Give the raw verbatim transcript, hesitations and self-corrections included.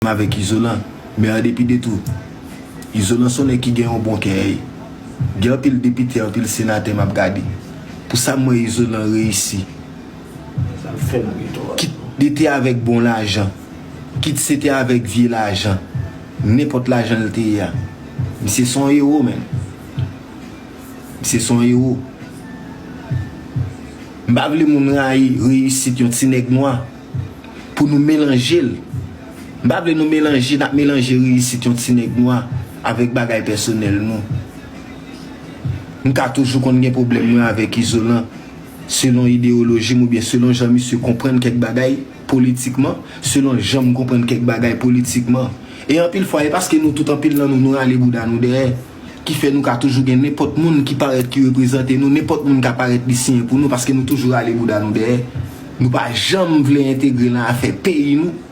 avèk Izolan. Men an depi de tou, Izolan se yon nèg ki gen yon bon kè. Gen anpil depite, anpil senatè m ap gade. Pou sa m wè Izolan reyisi. Kit li te avèk bon lajan, kit se te avèk vye lajan, nenpòt lajan l te ye a. Misye se yon ewo, menn. Misye se yon ewo. M pa vle moun rayi reyisit yon ti nèg nwa pou nou melanje l. M pa vle nou melanje, n ap melanje reyisit yon ti nèg nwa avèk bagay pèsonèl nou. M ka toujou konn gen pwoblèm mwen avèk Izolan, selon ideyoloji m oubyen selon jan misye konprann kèk bagay politikman, selon jan m konprann kèk bagay politikman. E anpil fwa, e paske nou tout, anpil nan nou, nou rale bouda nou dèyè, ki fè nou ka toujou gen nenpòt moun ki parèt ki reprezante nou, nenpòt moun ka parèt li siyen pou nou, paske nou toujou rale bouda nou dèyè. Nou pa janm vle entegre nan afè peyi nou.